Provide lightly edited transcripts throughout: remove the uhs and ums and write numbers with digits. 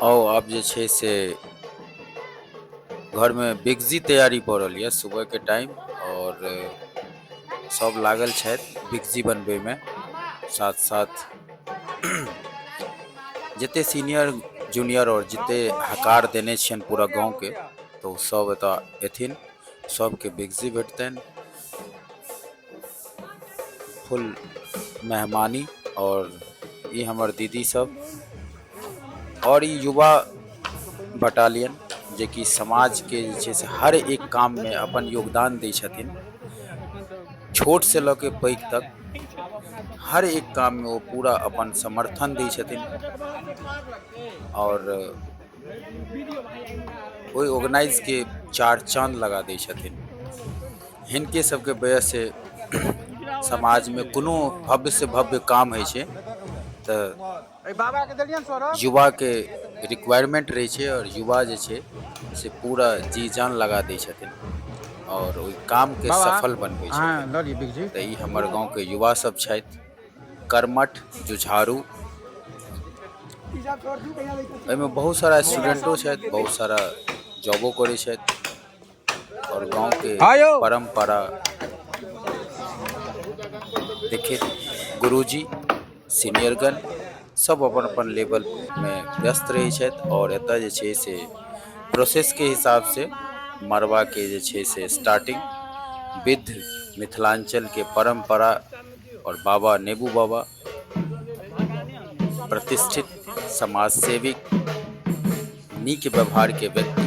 आउ आब जे छै से घरमे बिगजी तैयारी भऽ रहल यऽ सुबहके टाइम आओर सब लागल छथि बिगजी बनबैमे। साथ साथ जते सीनियर जूनियर आओर जते हकार देने छियनि पूरा गाँवके, तऽ ओ सब एतऽ एथिन, सबके बिगजी भेटतनि, फुल मेहमानी। आओर ई हमर दीदी सब आओर ई युवा बटालियन जेकि समाजके जे छै से हर एक काममे अपन योगदान दै छथिन, छोट से लऽ के पैघ तक हर एक काममे ओ पूरा अपन समर्थन दै छथिन आओर ओहि ऑर्गेनाइजके चार चाँद लगा दै छथिन। हिनके सबके वजहसँ समाजमे कोनो भव्यसँ भव्य काम होइ छै तऽ युवाके रिक्वायरमेन्ट रहै छै आओर युवा जे छै से पूरा जी जान लगा दै छथिन आओर ओहि कामके सफल बनबै छथिन। तऽ ई हमर गाँवके युवा सब छथि, कर्मठ, जुझारू। एहिमे बहुत सारा स्टूडेंटो छथि, बहुत सारा जॉबो करै छथि आओर गाँवके परम्परा देखैत गुरुजी सीनियरगण सब अपन अपन लेवलमे व्यस्त रहै छथि। आओर एतऽ जे छै से प्रोसेसके हिसाबसँ मड़बाके जे छै से स्टार्टिंग विध मिथिलाञ्चलके परम्परा आओर बाबा नेबू बाबा प्रतिष्ठित समाजसेवी नीक व्यवहारके व्यक्ति।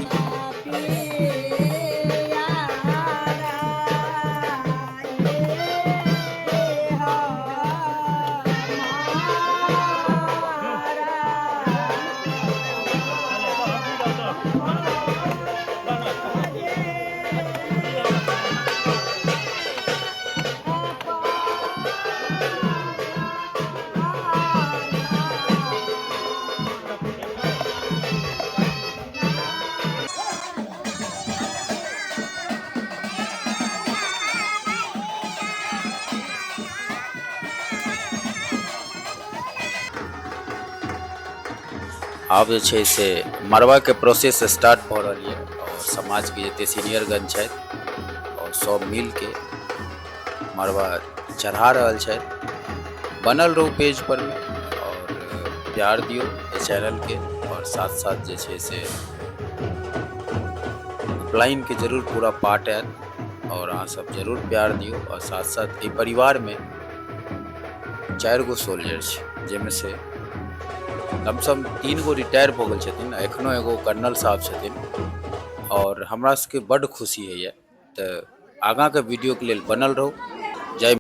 आब जे छै से मड़बाके प्रोसेस स्टार्ट भऽ रहल यऽ आओर समाजके जते सीनियरगण छथि आओर सब मिलके मड़बा चढ़ा रहल छथि। बनल रहू पेज पर मे आओर प्यार दियौ एहि चैनलके आओर साथ साथ जे छै से उपनयनके जरूर पूरा पार्ट आयत आओर अहाँ सब जरूर प्यार दियौ। आओर साथ साथ एहि परिवारमे 4 गो सोल्जर छै, जाहिमे से लमसम 3 गो रिटायर भऽ गेल छथिन, एखनो एगो कर्नल साहब छथिन आओर हमरा सबके बड्ड खुशी होइए। तऽ आगाँके वीडियोके लेल बनल रहू। जय।